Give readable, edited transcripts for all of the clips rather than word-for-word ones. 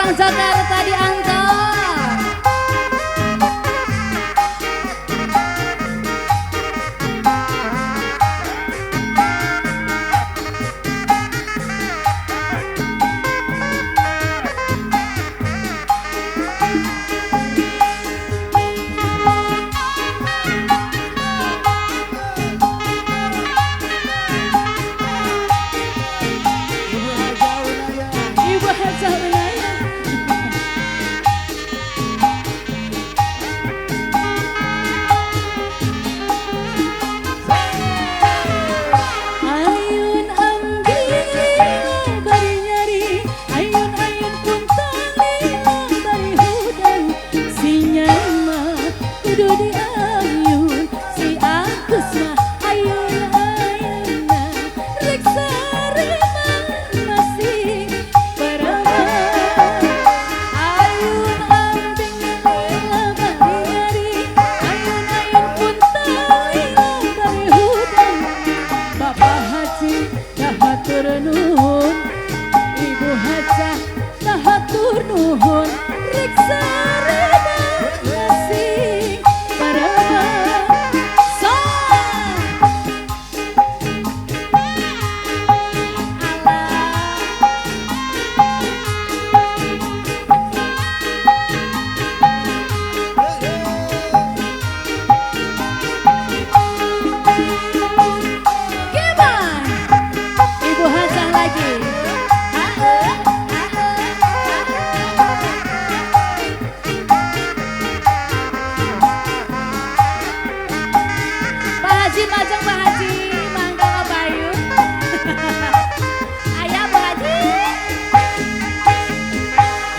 Orang Jakarta di Ancol. Ibu Haja Unaya. Ayun ambil bari nyari, ayun ayun pun talila bari hudang, si Nyai mah kudu diayun, si Agus mah ayun ayuna, rek sarema masih parawan. Ayun ambing lila bari nyari, ayun ayun pun talila bari hudang. Bapak Haji dah hatur nuhun, Ibu Hajah dah hatur nuhun, rek sarema masih parawan. So Allah. Gimana? Ibu Hajah lagi. Pak Haji majeng Pak Haji, mangga ka Bayu. Aya Pak Haji.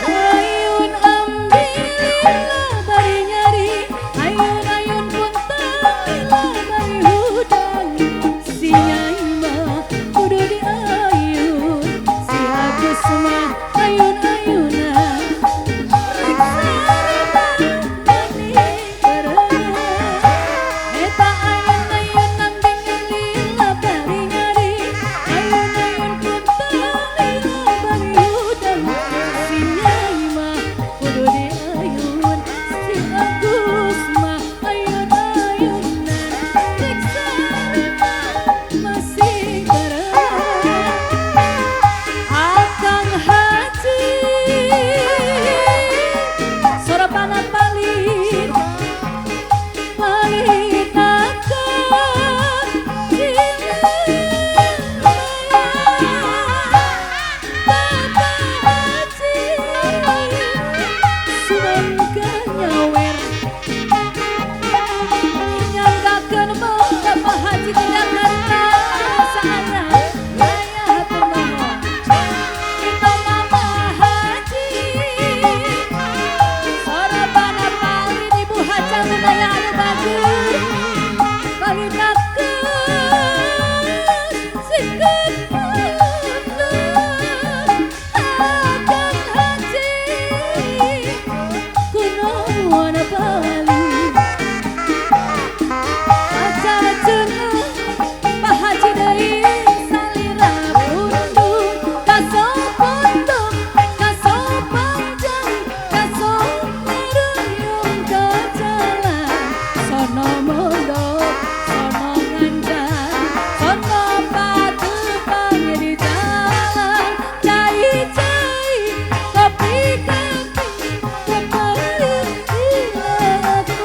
Ayun ambilila bari nyari, ayun ayun pun talila bari hudang, si Nyai mah kudu diayun, si Agus mah ayun ayuna, rek sarema maning berenang. Eta ayun ayun ambing lila bari nyari, ayun ayun pun talila bari hudang, si Nyai mah kudu diayun, si Agus mah ayun ayunan, rek sarema masih berenang. Akang Haji soropanan palit palit akang Bapak Haji sumangga nyawer nyanggakeun Bapak Haji tidak harta saana aya hatur nuhun. Itu Mama Haji sorobana palit Ibu Hajah budaya anu bagus palitakeun sikeun payuna Akang Haji kuno palit acara Pak Haji deui salira pundung kaso pundung kaso panjang kaso meruyung ke jalan sono mondok sono nganjang sono patupang di jalan cai-cai kopi-kopi kepelit dilakuan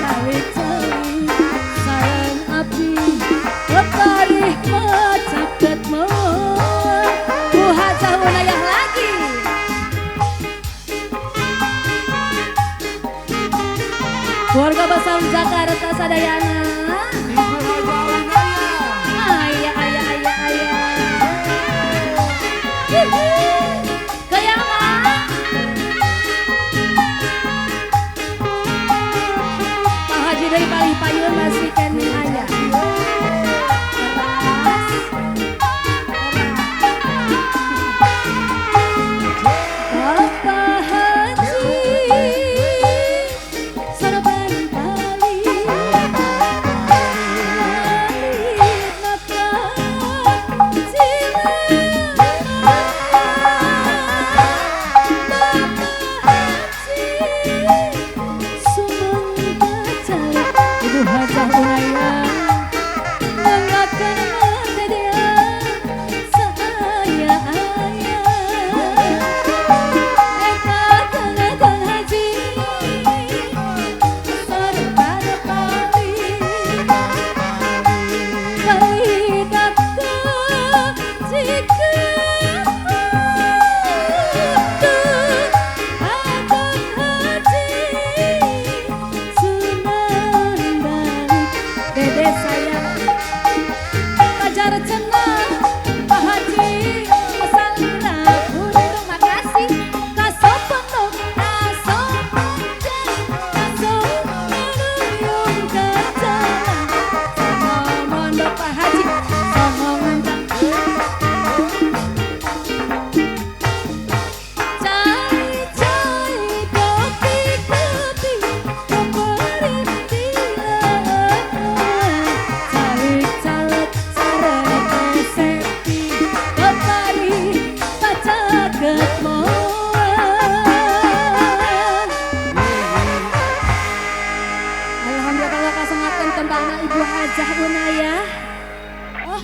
cari-cari sareng api peparih macaket moal. Bu Hajah Unayah lagi. Keluarga besar Jakarta sadayana. Ibu Haja Unaya. Ayah ayah ayah ayah. Kayama. Pak Haji dari Palih Payun masih kene ayah. Keras. Bapak Haji soroban palit Ibu Hajah Unayah. Oh.